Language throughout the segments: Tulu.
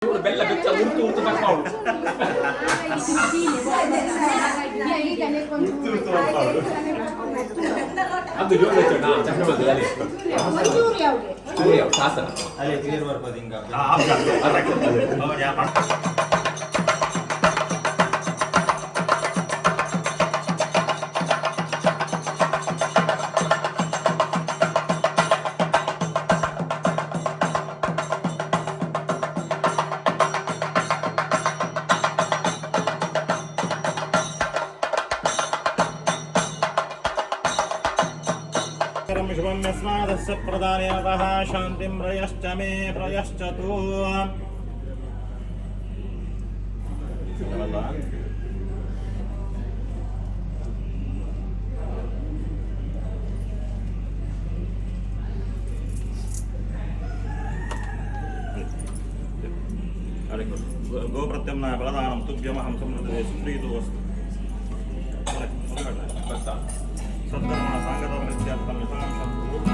ಬೆಲ್ಲ ಬೆಚ್ಚ ಉರ್ತು ಉರ್ತು ತಕ್ಕಾವು. ಅದು ಜೋರು ಬೆಚ್ಚ ನಾ ಚಟ್ನಿ ಬಂದಿಲ್ಲ ಅಲ್ಲಿ. ಚೂರಿ ಯಾವ್ದು ಸಾಸನ. ಅಲ್ಲೇ ಕ್ಲಿಯರ್ ಬರ್ಬೋದು ಹಿಂಗ. शुभं यस्मादस्य प्रदानेनतः शान्तिं प्रयश्च मे प्रयश्चतु. गोप्रत्यम्नाय फलदानं तुभ्यमहं समृद्धे सुप्रीतो अस्तु. सद्धर्मण साङ्गतमृत्यार्थं यथां शत्रुः.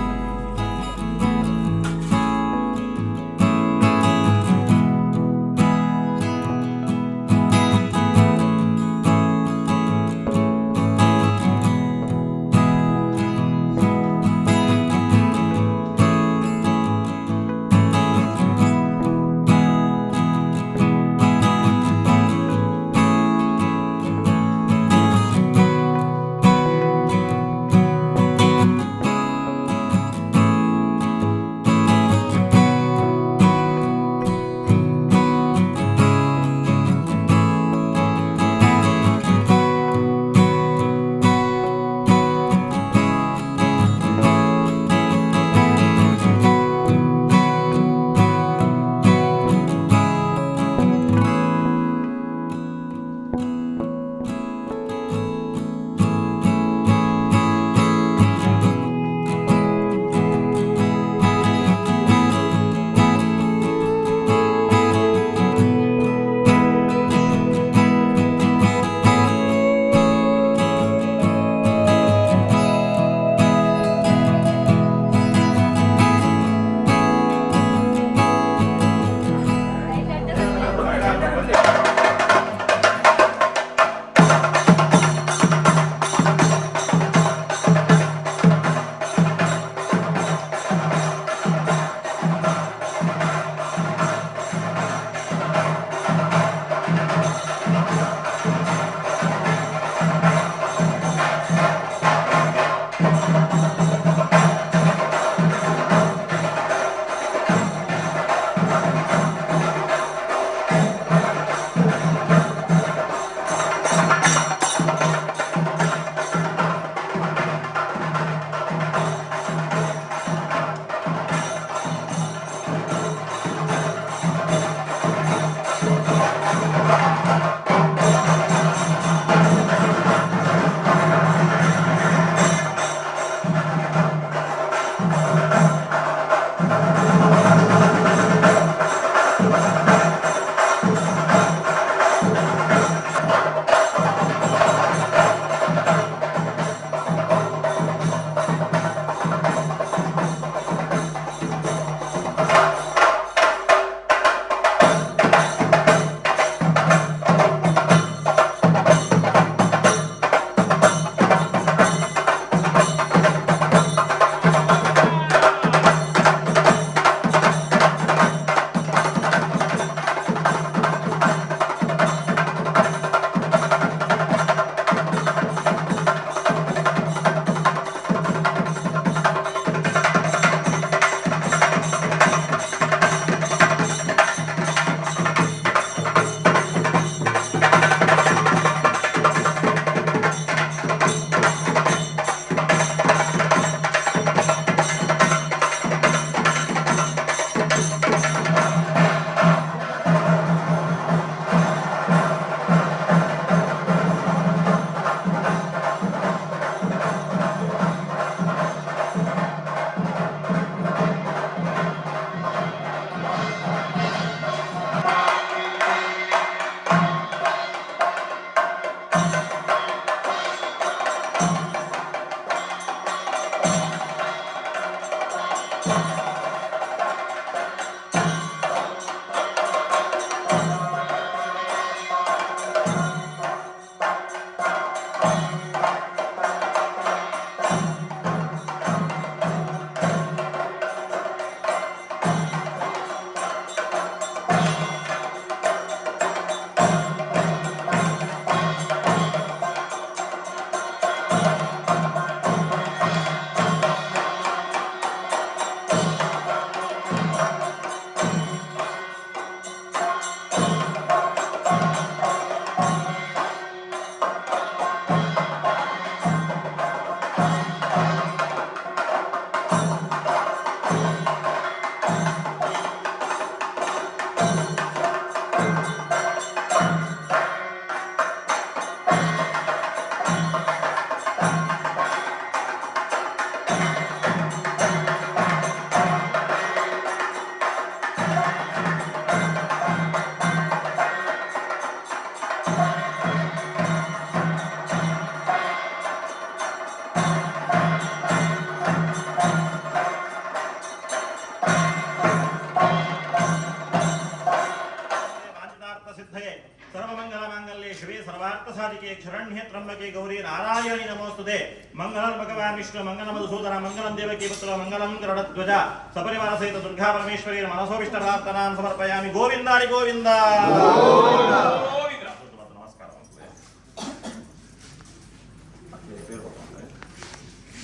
ಸಿದ್ಧಯೇ ಸರ್ವಮಂಗಲ ಮಾಂಗಲ್ಯೆ ಶಿವೆ ಸರ್ವಾರ್ಥ ಸಾಧಿಕೆ ಶರಣ್ಯೆ ತ್ರಂಬಕೆ ಗೌರಿ ನಾರಾಯಣಿ ನಮೋಸ್ತುತೆ. ಮಂಗಳಂ ಭಗವಾನ್ ವಿಷ್ಣು ಮಂಗಲ ಮಧುಸೂದನ ಮಂಗಲಂ ದೇವಕಿ ಪುತ್ರ ಮಂಗಲಂ ಗರುಡಧ್ವಜ. ಸಪರಿವಾರ ಸಹಿತ ದುರ್ಗಾ ಪರಮೇಶ್ವರಿ ಮನಸೋವಿಷ್ಟ ಪ್ರಾರ್ಥನಾಂ ಸಮರ್ಪಯಾಮಿ. ಗೋವಿಂದಾರಿ ಗೋವಿಂದ.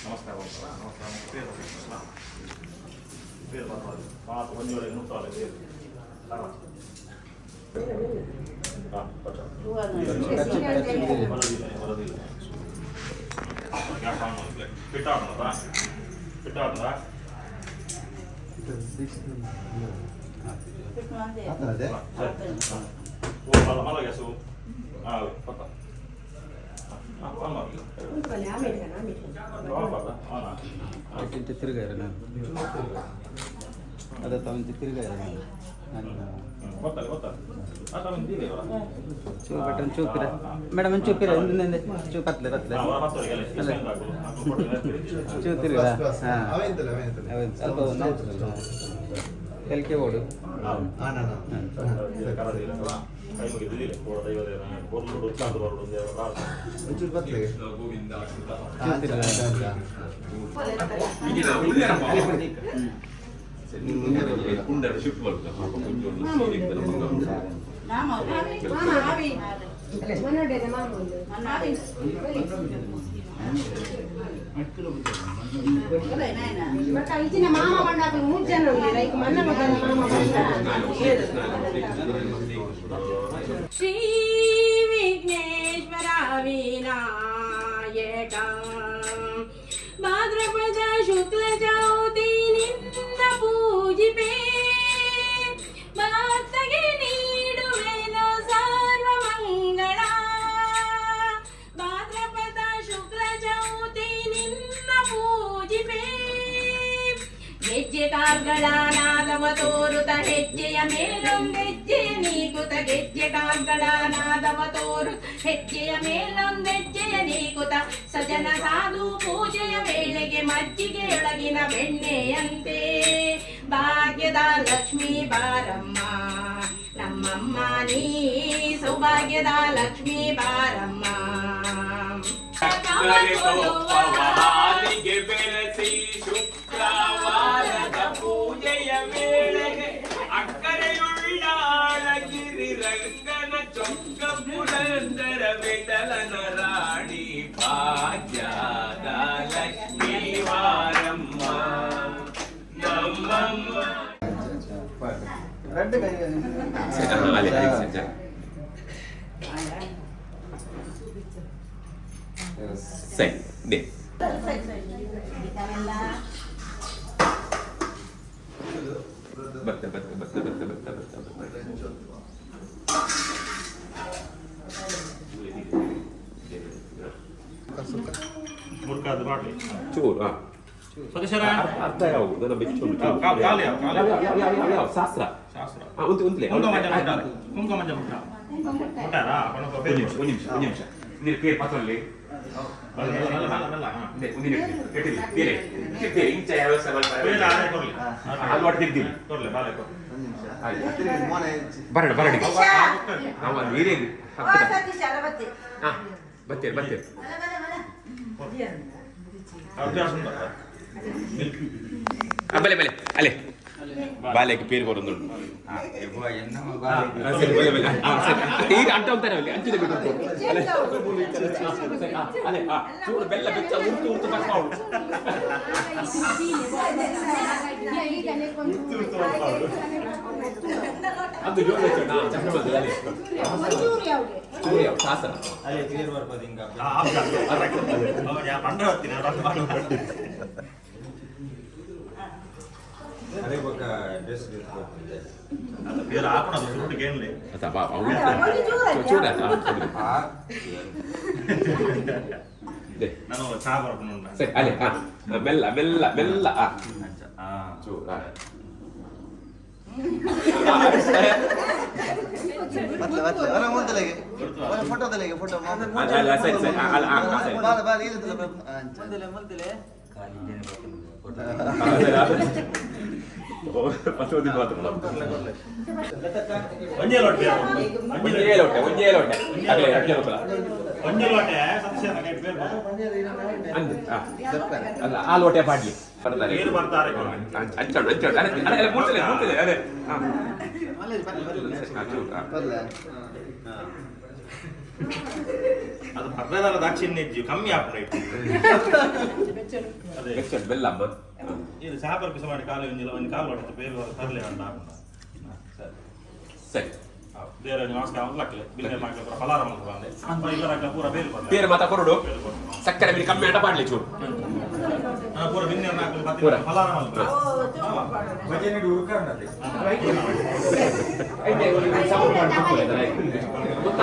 ನಮಸ್ಕಾರ, ನಮಸ್ಕಾರ, ನಮಸ್ಕಾರ. ಪೇರು ಮಾತು ಒಂಜೋಳೆ ನುತ್ತಾಳೆ ಪೇರು. ಹಾಂ, ಬರೋದಿಲ್ಲ, ಬರೋದಿಲ್ಲ. ಫಿಟ್ ಆಗೋದಾ? ಫಿಟ್ ಆಗೋದಾ? ಅದೇ. ಓ ಮಲ್ಲ ಮಲ್ಲ ಗ್ಯಾಸು. ಹಾಂ, ಪಕ್ಕ. ಹಾಂ. ಇಂಚ ತಿರುಗಾರ ನಾನು ಅದ ತಾವಂಚ ತಿರುಗಾರ ನಾನು ನಾನು. ಗೊತ್ತಲ್ಲ, ಗೊತ್ತಲ್ಲ. ಚೂ ಬಟನ್ ಚೂಪಿರ ಮೇಡಮ್, ಒಂದು ಚೂಪಿರ ಹಿಂದೆ ಚೂ ಪತ್ಲೆ ಪತ್ಲೆ ಚೂ ತಿರುಗ. ಹಾಂ. ಅವೆಂತಲ್ಲ, ಅವೆಂತಲ್ಲ. ಸ್ವಲ್ಪ ಒಂದು ಹೆಲ್ಕೆ ಬೋರ್ಡು. ಹಾಂ, ನಾ ಒಂಚೂರು ಬತ್ಲೆ. ಚೂ ಕುಂಡರ ಶಿಫ್ಟ್ ಬರ್ತದೆ. ಇಚ್ಚಿನ ಮಾಮ ಬಂಡಾಪು ಮೂರು ಜನ ಉಲ್ಲೆರ್. ಐಕ್ ಮನ್ನ ಮಗನ ಮಾಮ ಬಂಡ. ಶ್ರೀ ವಿಘ್ನೇಶ್ವರ ವಿನಾಯಕ, ಭಾದ್ರಪದ ಶುಕ್ಲ ಚೌತಿ ನಿನ್ನ ಪೂಜಿಪೆ, ಭಕ್ತಗೆ ನೀಡುವೆನು ಸರ್ವ ಮಂಗಳ. ಭಾದ್ರಪದ ಶುಕ್ಲ ಚೌತಿ ನಿನ್ನ ಪೂಜಿಪೆ. ಗೆಜ್ಜೆ ಕಾರ್ಗಳ ನಾದವ ತೋರುತ ಹೆಜ್ಜೆಯ ಮೇಲೊಂದೆಜ್ಜೆ ನೀಕುತ, ಗೆಜ್ಜೆ ಕಾರ್ಗಳ ನಾದವ ತೋರು ಹೆಜ್ಜೆಯ ಮೇಲೊಂದೆಜ್ಜೆಯ ನೀಕುತ, ಸಜನ ಸಾಧು ಪೂಜೆಯ ವೇಳೆಗೆ ಮಜ್ಜಿಗೆಯೊಳಗಿನ ಬೆಣ್ಣೆಯಂತೆ ಭಾಗ್ಯದ ಲಕ್ಷ್ಮೀ ಬಾರಮ್ಮ ನಮ್ಮಮ್ಮ ನೀ, ಸೌಭಾಗ್ಯದ ಲಕ್ಷ್ಮೀ ಬಾರಮ್ಮ. ಹಾಲಿಗೆ ಬೆರೆಸಿ ಶುಕ್ರವಾರದ ಪೂಜೆಯ ವೇಳೆಗೆ ಅಕ್ಕರೆಯುಳ್ಳಾಳಗಿರಿ ರಂಗನ ಚೊಕ್ಕ ಪುರಂದರ ವಿಠಲನ ರಾಣಿ ಭಾಗ್ಯದ ಲಕ್ಷ್ಮೀ ವಾರಮ್ಮ ನಮ್ಮಮ್ಮ. ರೆಡ್ ಕೈ. ಅಲೆ. ಸರಿ they. ಬತ್ತೆ ಬತ್ತೆ ಬತ್ತೆ ಬತ್ತೆ ಬತ್ತೆ ಬತ್ತೆ ಬತ್ತೆ. ಮುರ್ಕಾದ ಬಾಟ್ಲಿ. ಚೂರು, ಹಾ. ಸದಸ್ಯರ. ಅರ್ಥ ಯಾವುದು ನನ್ನ ಬೆಚ್ಚು. ಕಾಲು ಯಾವ ಕಾಲು? ಯಾವ ಯಾವ ಶಾಸ್ತ್ರ? ಶಾಸ್ತ್ರ. ಹಾ, ಒಂದು ಒಂದ್ಲೆ. ಕುಂಕುಮ ಮಂಜ ಮುಟ್ಟಾರೆ, ಕುಂಕುಮ ಮಂಜ ಮುಟ್ಟ ಮುಟ್ಟಾರಾ? ಒಂದು ನಿಮಿಷ, ಒಂದು ನಿಮಿಷ, ಒಂದು ನಿಮಿಷ. ನೀರು ಪೇರು ಪತ್ತೊಲ್ಲಿ. ಮೆಲ್ಲ ಮೆಲ್ಲ ಮೆಲ್ಲ. ಹಾ. ಒಂದು ನಿಮಿಷ ಎಟ್ಟಿಲ್ಲ ಬೇರೆ ಬೇರೆ ಇಂಚ ಯಾವ ಸವಾಲ್. ಬೇರೆ ಆರೆ ಕೊರ್ಲಿ. ಅದು ಒಟ್ಟು ತಿರ್ದಿಲ್ಲ. ಕೊರ್ಲೆ ಬಾಲೆ ಕೊರ್ಲೆ. ಒಂದು ನಿಮಿಷ ಮೋನೆ. ಬರಡ ಬರಡಿ ನಾವು ಅಲ್ಲಿ ನೀರೇ. ಹಾ, ಬರ್ತೇನೆ ಬರ್ತೇನೆ. ಅಭ್ಯಾಸ ಉಂಟಾ? ಬಲೆ ಬಲೆ ಅಲೆ ಬಾಲೆಗೆ ಪೇರು ಕೊರೊಂದು. ಸರಿ, ಬಲೆ ಬಲೆ. ಹಾ, ಸರಿ. ಈಗ ಅಡ್ಡ ಅಂತಾರೆ ಅಲ್ಲಿ ಅಂಚಿನ ಬಿಟ್ಟು ಅಲೆ. ಸರಿ, ಹಾ, ಅಲೆ. ಹಾ, ಚೂರು ಬೆಲ್ಲ ಬೆಚ್ಚ ಉರ್ತು ಉರ್ತು ಪಕ್ಕ ಮಾಡು. ಅದು ಜೋರು ಬೆಚ್ಚ ಚಂದ್ರ ಬಂದಿದೆ ಅಲೆ. ಚೂರು ಯಾವ ಶಾಸನ? ಆ, ಅಭ್ಯಾಸ. ಅವ್ರು ಯಾ ಪಂಡ್ರ ಹೊತ್ತಿನ, ಅದು ಮಾಡು. ಅದು ಬೇರೆ ಹಾಕೋಣ ಸುರುಟಿಗೆ ಏನ್ಲಿ. ಅಥವಾ ಚೂರು ಆಯ್ತಾ? They. ನಾನು ಚಹಾ ಬರ್ಕೊಂಡು. ಸರಿ, ಅಲೆ. ಹಾ, ಮೆಲ್ಲ ಮೆಲ್ಲ ಮೆಲ್ಲ. ಹಾ. ಹಾ. ಚೂರು, ಹಾ. ಬತ್ಲೆ ಬತ್ಲೆ ಹೊರ ಮುಂದಲೆಗೆ ಫೋಟೋ ತಲೆಗೆ ಫೋಟೋ. ಅಲ್ಲ, ಅಲ್ಲ, ಸರಿ ಸರಿ. ಅಲ್ಲ, ಹಾ, ಹಾ, ಸರಿ. ಬಾಲ ಬಾಲ ಇಲ್ಲ. ಹಾ, ಸರಿ, ಹಾ. ಪತ್ತೊಂದು ಮಾತ್ರ. ಒಂಜೇ ಲೋಟೆ. ಒಂಜೇ ಲೋಟೆ, ಒಂಜೇ ಲೋಟೆ. ಅದೇ ಅಡ್ಗೆ ಲೋಟಲ. ಒಂಜೇ ಲೋಟೆ ಸತ್ಯ ಬೇರೆ. ಅಂದ್ ಆ. ಅಲ್ಲ, ಆ ಲೋಟೆ ಪಾಡ್ಲಿ ಬರ್ತಾರೆ. ನೀರು ಬರ್ತಾರೆ. ಅಂಚೋಡು ಅಂಚೋಡು. ಅರೆ ಅರೆ ಅರೆ, ಮೂರ್ತಲೆ ಮೂರ್ತಲೆ. ಅರೆ ಹಾ. ಆ, ಚೂರು, ಆ. ಬರ್ಲೆ. ಅದು ಪರ್ದೆದಾರ ದಾಕ್ಷಿಣ್ಯ ಇಜ್ಜಿ, ಕಮ್ಮಿ ಆಪುಂಡು. ಅದೇ. ಬೆಚ್ಚ ಬೆಲ್ಲ ಅಮ್ಮ. ಇದು ಚಹಾ ಪಿಸ ಮಾಡಿ ಕಾಲು ಒಂಜಿ ಒಂದು ಕಾಲು ಲೋಟ ಬೇರೆ ತರಲೆ ಅಂತ ಆಪುಂಡು. ಸರಿ. ಸರಿ. ಬೇರೆ ಒಂಜಿ ನಮಸ್ಕಾರ ಲಕ್ಕಲೆ ಬಿಲ್ಲೆ ಮಾಡ್ಲಿ, ಪೂರ ಫಲಾರ ಮಲ್ಪು ಬಂದೆ ಇಲ್ಲ ರಕ್ಕ ಪೂರ ಬೇರೆ ಕೊಡ್ಲೆ. ಬೇರೆ ಮಾತಾ ಕೊರಡು. ಬೇರೆ ಕೊಡು. ಸಕ್ಕರೆ ಬಿಡಿ ಕಮ್ಮಿ ಆಟ ಪಾಡ್ಲಿ ಚೂರು. ಹಾ, ಪೂರ ಬಿನ್ನೆ ಹಾಕಲು. ಪೂರ. ಫಲಾರ ಮಲ್ಪು. ಐತೆ, ಒಂದು ಸಮ ಮಾಡಿ ಕೊಡ್ತಾರೆ. ಗೊತ್ತಾ?